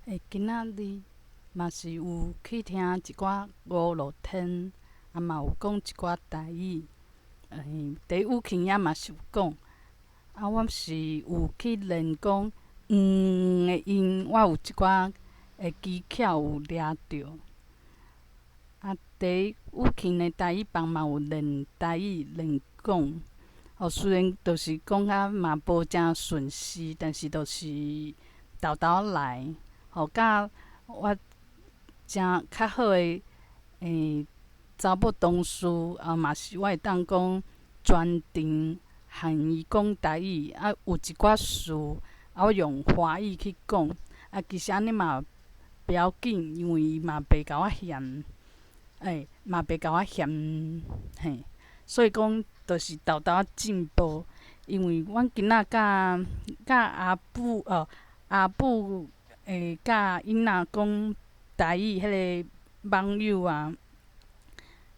欸，今仔日嘛是有去聽一寡五樂天，啊嘛有講一寡台語，欸，佇雨琴遐嘛是有講。啊，我是有去練講嗯的音，我有一寡的技巧有掠著。啊，佇雨琴的台語班嘛有練台語練講，哦，雖然就是講甲嘛無誠順勢，但是就是沓沓仔來，吼，佮我誠較好的欸查某同事，啊嘛是我會當講全程和伊講台語，啊有一寡事啊我用華語去講，啊其實按呢嘛袂要緊，因為伊嘛袂共我嫌，欸，嘛袂共我嫌，嘿，所以講就是沓沓仔進步，因為阮囡仔佮佮阿母哦，阿母會佮囡仔講台語彼个網友啊，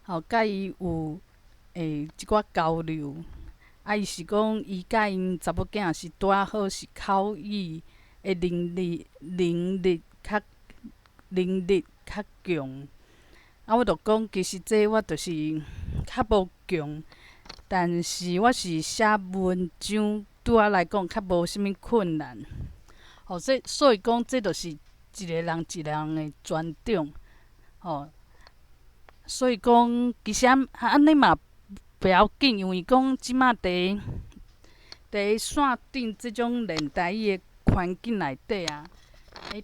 吼，佮伊有欸一寡交流，啊伊是講伊佮𪜶查某囝是拄仔好是口語的能力較強，啊我就講其實這我就是較無強，但是我是寫文章對我來講較無啥物困難，吼，這所以講這就是一个人一个人的專長，吼，所以講其實按按呢嘛袂要緊，因為講這馬佇佇線頂這種練台語的環境內底啊，欸，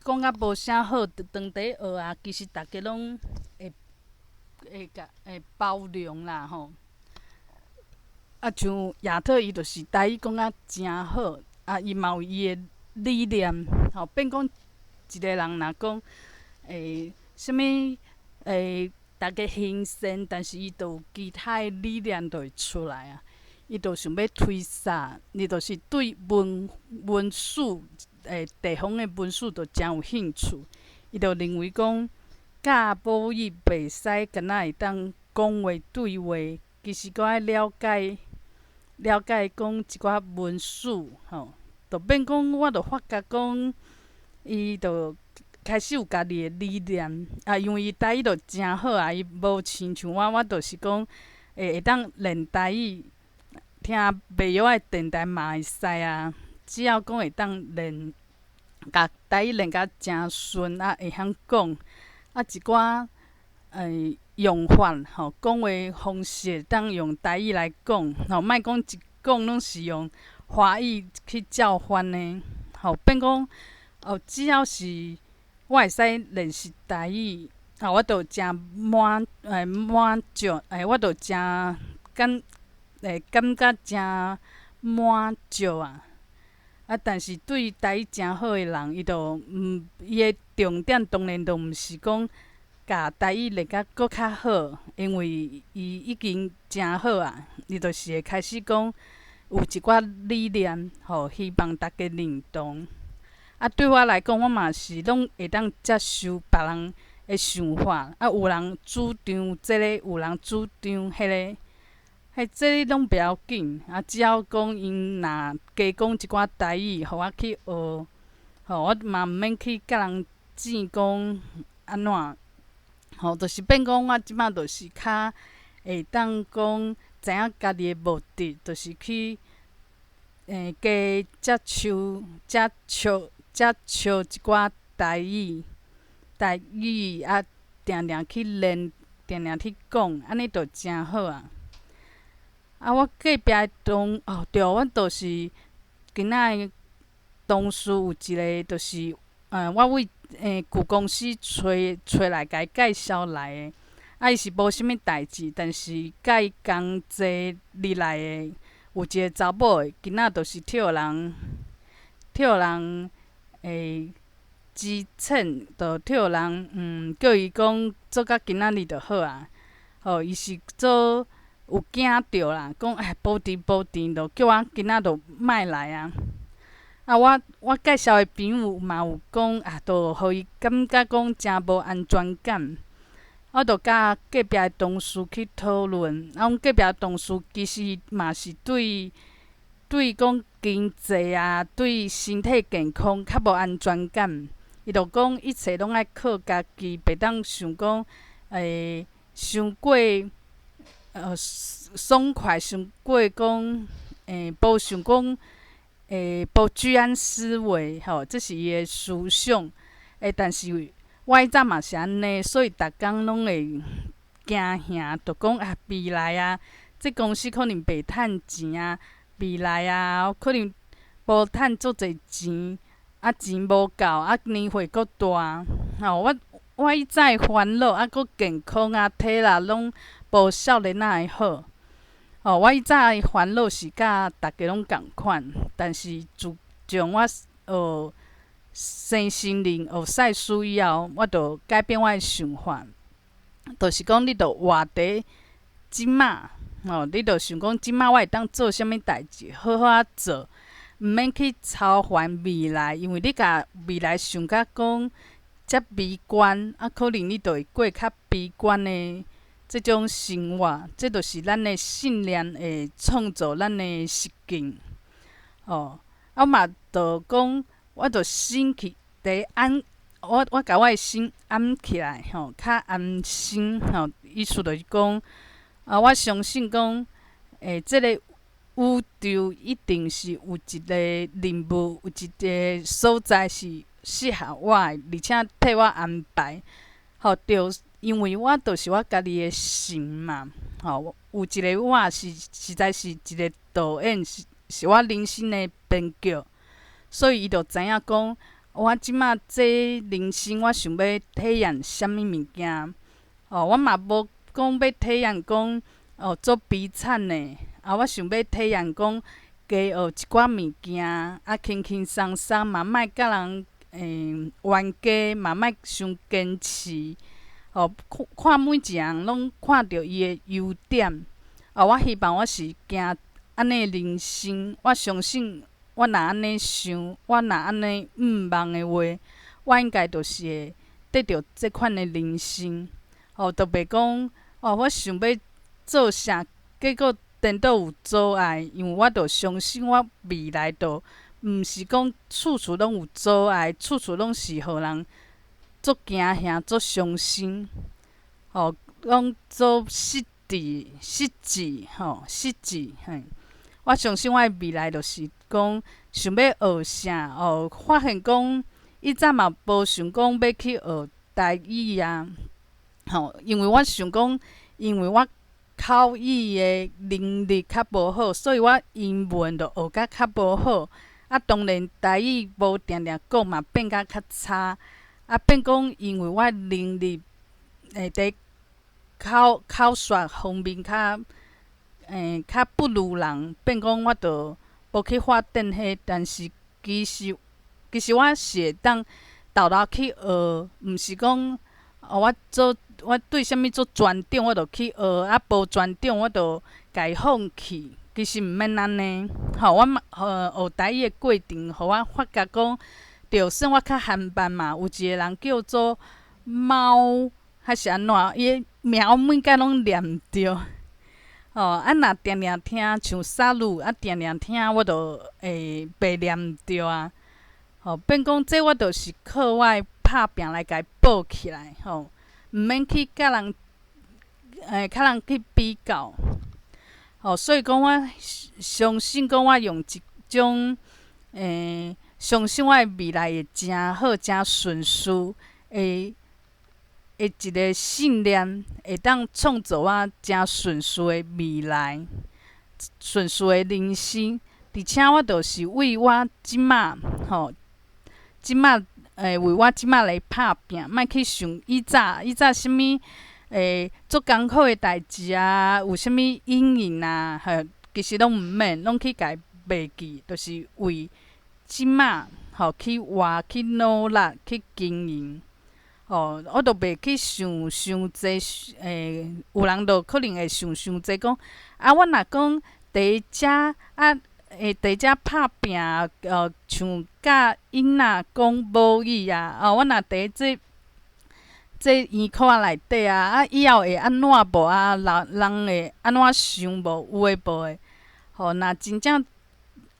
講甲無啥好，當佇學啊，其實逐家攏會會共會包容啦吼。啊，像亞特伊就是台語講甲誠好，啊，伊嘛有伊的理念，吼，變講一個人若講欸，啥物欸，逐家行善，但是伊就有其他的理念就會出來啊。伊就想欲推捒，伊就是對文文史欸地方的文史就誠有興趣。伊就認為講，教母語袂使干焦會當講話對話，其實閣愛了解了解講一寡文史吼，就變講我就發覺講，伊就開始有家己的理念，啊，因為伊台語就誠好啊，伊無親像我，我就是講會會當練台語，聽袂曉的電台嘛會使啊，只要講會當練，共台語練甲誠順啊，會曉講，啊一寡欸用法吼，講話方式會當用台語來講，吼，莫講一講攏是用華語去照翻的，吼，變講哦，只要是我會使練習台語，啊，我就誠滿欸滿足，欸，我就誠感會感覺誠滿足啊！啊，但是對台語誠好的人，伊就毋伊的重點當然就毋是講共台語練甲閣較好，因為伊已經誠好啊，伊就是會開始講有一寡理念，吼，希望逐家認同。啊，對我來講，我嘛是攏會當接受別人的想法。啊，有人主張這个，有人主張彼个，彼這個攏袂要緊。啊，只要講𪜶若加講一寡台語，予我去學，吼，我嘛毋免去佮人爭講按怎，吼，就是變講我這馬就是較會當講知影家己的目的，就是去欸加接受、接觸、接觸一寡台語，台語啊，定定去練，定定去講，按呢就誠好啊。啊，我隔壁的同哦對，阮就是今仔的同事有一个，就是我為欸舊公司揣揣來共伊介紹來的，啊，伊是無啥物代誌，但是佮伊同齊入來的有一个查某的，今仔就是予人予人欸資遣，就予人叫伊講做到今仔日就好啊。吼，伊是做有驚著啦，講哎無佇無佇，就叫我今仔就莫來啊。啊，我我介紹的朋友嘛有講啊，就予伊感覺講誠無安全感。我就佮隔壁的同事去討論，啊，阮隔壁同事其實嘛是對對講經濟啊，對身體健康較無安全感，伊伊就講一切攏愛靠家己，袂當想講傷過爽快，傷過講無想講無居安思危吼，這是伊的思想。但是我以前嘛是按呢，所以逐工攏會驚嚇，就講啊未來啊，這公司可能袂趁錢啊，未來啊可能無趁足濟錢，啊錢無夠，啊年歲閣大，吼我以前的煩惱啊閣健康啊體力攏無少年仔的好。吼，我以前的煩惱是佮逐家攏仝款，但是自從我學身心靈學賽斯以後，我就改變我的想法，就是講你著活佇這馬，吼，你著想講這馬我會當做啥物代誌，好好仔做，毋免去操煩未來，因為你共未來想甲講遮悲觀，啊，可能你就會過較悲觀的這種生活，這就是咱的信念會創造咱的實境，吼。啊嘛，就講，我就心去佇安，我共我的心安起來，吼，較安心，吼。意思就是講，啊，我相信講，這個宇宙一定是有一個任務，有一個所在是適合我的，而且替我安排，吼，著因為我就是我家己的神嘛，吼，有一個我是實在是一個導演，是我人生的編劇，所以伊就知影講，我這馬這人生我想欲體驗啥物物件，吼，我嘛無講欲體驗講哦足悲慘的，啊，我想欲體驗講加學一寡物件，啊，輕輕鬆鬆嘛，莫佮人冤家，嘛莫傷堅持，吼，看看每一個人攏看著伊的優點，啊，我希望我是行按呢人生，我相信我若按呢想，我若按呢向望的話，我應該就是會得著這款的人生，吼，就袂講哦，我想欲做啥，結果顛倒有阻礙，因為我就相信我未來就毋是講處處攏有阻礙，處處攏是予人足驚嚇、足傷心，吼，攏做失智、失智，吼，失智，嘿。我相信我的未來就是講想欲學啥，哦，發現講以前嘛無想講欲去學台語啊，吼，因為我想講，因為我口語的能力較無好，所以我英文就學甲較無好。啊，當然台語無定定講嘛，變甲較差。啊，變講因為我能力會佇口說方面較不如人，變講我就無去發展彼，但是其實我是會當沓沓去學，毋是講哦，我對啥物做專長，我就去學，啊無專長我就共伊放棄。其實毋免按呢，吼，我嘛學台語的過程，予我發覺講，就算我較緩慢嘛，有一個人叫做貓，還是按怎，伊的名我每擺攏念毋著。吼，啊若定定聽像沙魯，啊定定聽我就會袂念毋著啊。吼，變講這我就是靠我的拍拚來共伊補起來，吼，毋免去佮人，佮人去比較。吼，所以講我相信講我用一種，相信我的未來會誠好、誠順遂，會一個信念，會當創造我誠順遂的未來，順遂的人生。而且我就是為我這馬，吼，這馬為我這馬來拍拚，莫去想以早啥物足艱苦的代誌啊，有啥物陰影啊，吼，其實攏毋免，攏去共伊袂記，就是為這馬吼去活、去努力、去經營。吼，我都袂去想傷濟，有人就可能會想傷濟，講啊，我若講佇遮啊，佇遮拍拚，像教囡仔講母語啊，哦，我若佇這圓箍仔內底啊，啊，以後會按怎無啊？人會按怎想無？有的無的，吼，若真正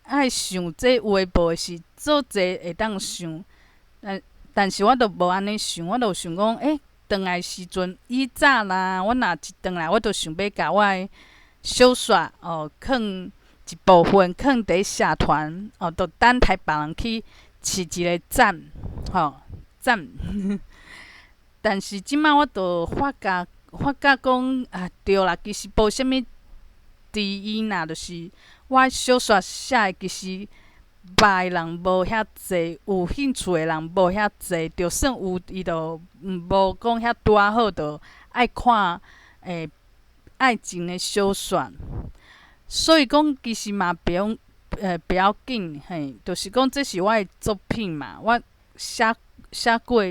愛想這有的無的，是做濟會當想，但是我都無按呢想，我就想講，欸，轉來時陣以早啦，我若一轉來，我就想欲共我的小說哦，囥一部分囥佇社團哦，就等待別人去飼一个讚，吼，讚。但是這擺我就發覺講啊，對啦，其實無啥物知音啦，就是我小說寫的其實捌的人無遐濟，有興趣的人無遐濟，就算有，伊就無講遐拄仔好，就愛看愛情的小說。所以講，其實嘛袂用袂要緊，嘿，就是講這是我的作品嘛，我寫過，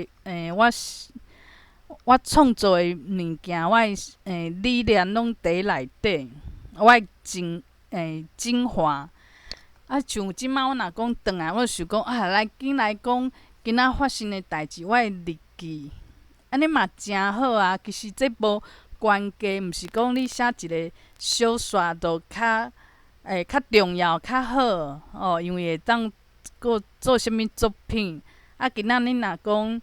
我創作的物件，我的理念攏佇內底，我的精華。啊，像這擺我若講轉來，我就想講啊，來緊來講今仔發生的代誌，我的日記，按呢嘛誠好啊。其實這無關係，毋是講你寫一个小說就較重要、較好哦，因為會當閣做啥物作品。啊，今仔你若講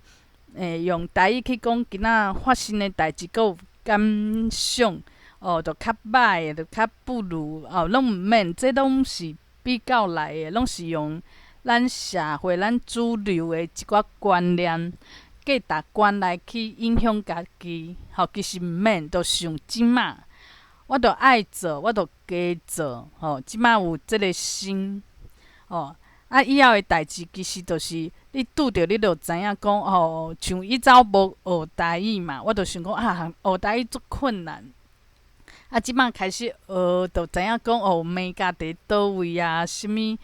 用台語去講今仔發生的代誌，閣有感想，哦，就較歹，就較不如哦，攏毋免，這攏是比較來的，攏是用咱社會、咱主流的一寡觀念、價值觀來去影響家己。吼，其實毋免，就想這擺，我著愛做，我著加做，吼，這擺有這个心，哦。啊，以後的代誌其實就是你拄著，你就知影講哦，像以早無學台語嘛，我就想講啊，學台語足困難。啊，這擺開始學，就知影講哦，眉角佇佗位啊，啥物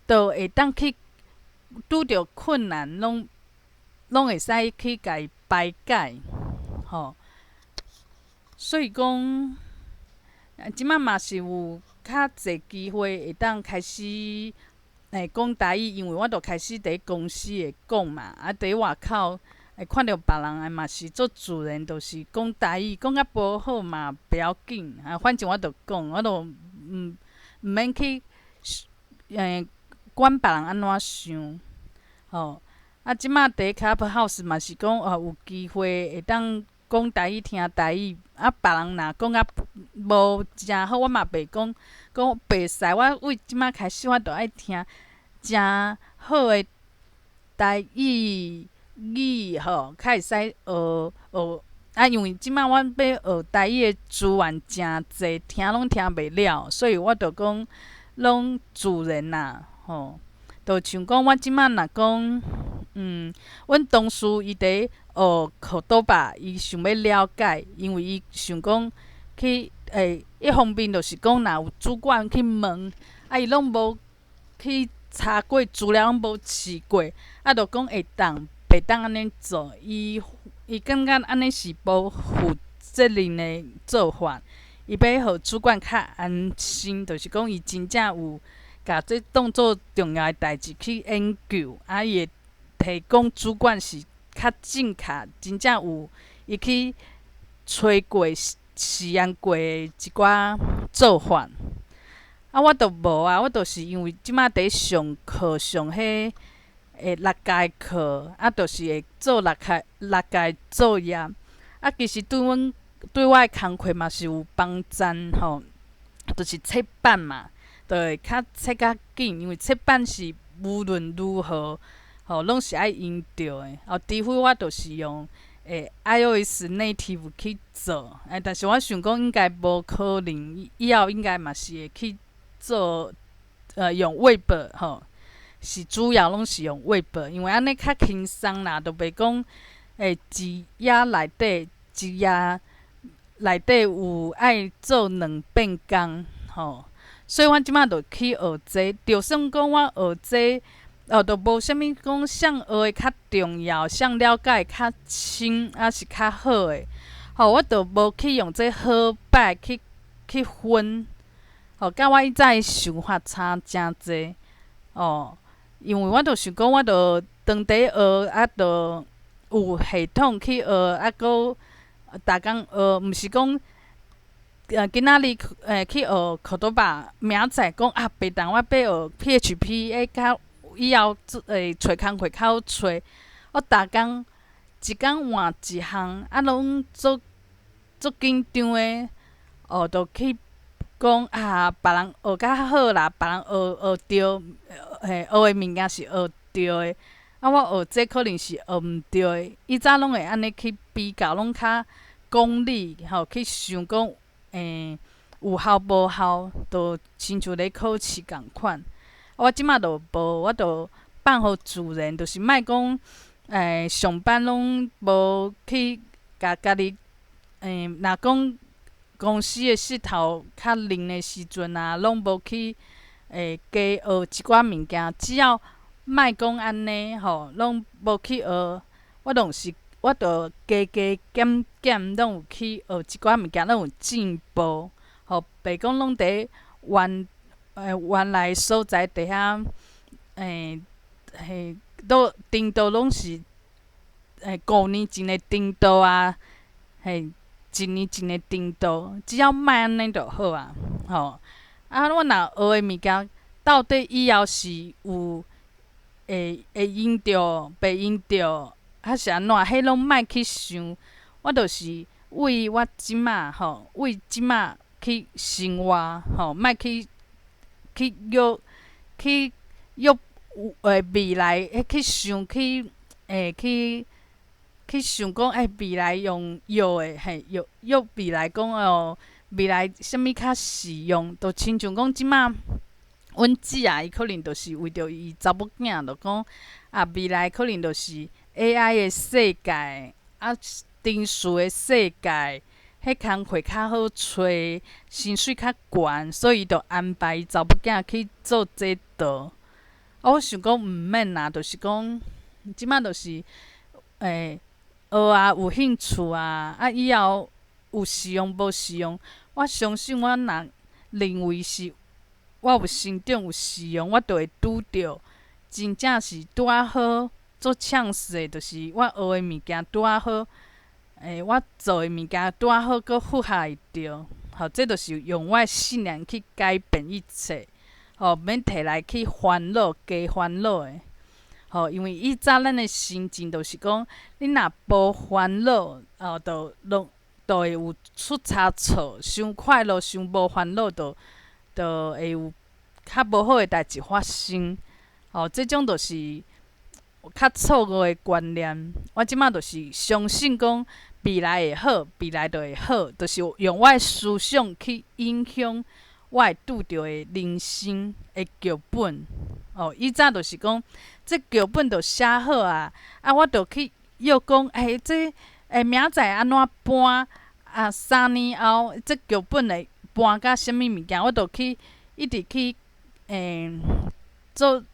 都會當去拄著困難，攏會使去共伊排解，吼。所以講，這擺嘛是有較濟機會會當開始講台語，因為我就開始佇公司會講嘛，啊，佇外口會看著別人嘛是足自然，就是講台語，講較無好嘛袂要緊，啊，反正我就講，我就毋免去管別人按怎想，吼。啊，這擺佇 Clubhouse 嘛是講哦，有機會會當講台語、聽台語，啊，別人若講較無誠好，我嘛袂講講袂使。我為這擺開始，我就愛聽誠好的台語語吼，較會使學學。啊，因為這擺我欲學台語的資源誠濟，聽攏聽袂了，所以我就講攏自然啦，吼。就像講我這擺若講，阮同事伊佇學 Cordova，伊想欲了解，因為伊想講去一方面就是講若有主管去問，啊，伊攏無去查過資料，攏無試過，啊，就講會當袂當按呢做，伊感覺按呢是無負責任的做法，伊欲予主管較安心，就是講伊真正有共這當做重要的代誌去研究，啊，伊會提供主管是較正確，真正有伊去揣過、試驗過的一寡做法。啊，我就無啊，我就是因為這擺佇上課上彼六節課，啊，就是會做六節作業。啊，其實對我的工課嘛是有幫助吼，就是冊版嘛，就會較冊較緊，因為冊版是無論如何吼，攏是愛用著的。哦，除非我就是用iOS native 去做，但是我想講應該無可能，以後應該嘛是會去做，用 Web 吼，是主要攏是用 Web，因為按呢較輕鬆啦，就袂講一頁內底有愛做兩遍工吼，所以阮這擺就去學這，就算講我學這，哦，就無啥物講啥學的較重要，啥了解較深，抑是較好的，吼，我就無去用這好歹去分，吼，佮我以早的想法差誠濟，哦，因為我就想講，我就當佇學，啊，就有系統去學，啊，閣逐工學，毋是講，今仔日去學 Cordova，明仔載講啊，袂當，我欲學 PHP，較以後做揣工課較好揣，我逐工一工換一項，啊，攏足足緊張的，哦，就去講啊，別人學較好啦，別人學學著，嘿，學的物件是學著的，啊，我學這可能是學毋著的。以早攏會按呢去比較，攏較功利吼，去想講，有效無效，就親像咧考試仝款。我這馬就無，我就放予自然，就是莫講，上班攏無去共家己，若講公司的勢頭較冷的時陣啊，攏無去加學一寡物件，只要莫講按呢吼，攏無去學，我攏是我就加加減減攏有去學一寡物件，攏有進步，吼，袂講攏佇原來所在佇遐，嘿，都程度攏是5年前的程度啊，嘿，一年前的程度，只要莫按呢就好啊，吼。啊，我若學的物件到底以後是有會用著，袂用著，還是按怎？彼攏莫去想，我就是為我這馬吼，為這馬去生活吼，莫去約去約未來，去想去去去想講，未來用藥的，嘿，藥藥未來講哦，未來啥物較實用，就親像講這馬，阮姊啊，伊可能就是為著伊查某囝，就講啊，未來可能就是 AI 的世界，啊，程式的世界，彼工課較好揣，薪水較懸，所以伊就安排伊查某囝去做這道。啊，我想講毋免啦，就是講這馬就是學啊，有興趣啊，啊，以後有實用無實用，我相信我若認為是我有成長有實用，我就會拄著真正是拄仔好做搶勢，就是我學的物件拄仔好，我做的物件拄仔好，閣符合會著，吼，這就是用我的信念去改變一切，吼，免提來去煩惱，加煩惱的，吼，因為以早咱的心情就是講，你若無煩惱，哦，就攏就會有出差錯，傷快樂，傷無煩惱，就會有較無好的代誌發生，吼，這種就是較錯誤的觀念。我這馬就是相信講未來會好，未來就會好，就是用我的思想去影響我會拄著的人生的劇本。哦，以早就是講，這劇本就寫好啊，啊，我就去約講，這明仔載按怎搬？啊，3年後這劇本會搬甲啥物物件？我就去一直去做，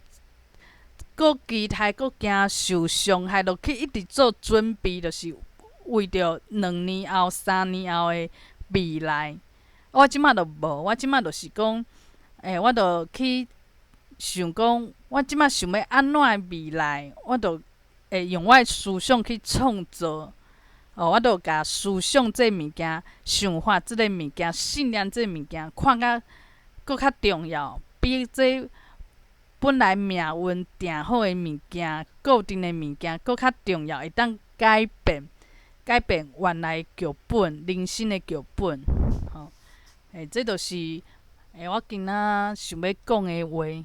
閣期待，閣驚受傷害，就去一直做準備，就是為著2年後、3年後的未來。我這馬就無，我這馬就是講，我就去想講，我這馬想欲按怎的未來，我就會用我的思想去創造。哦，我就共思想這物件、想法這个物件、信念這个物件，看甲閣較重要，比這本來命運定好的物件、固定的物件，閣較重要，會當改變原來劇本、人生的劇本。吼，這就是我今仔想欲講的話。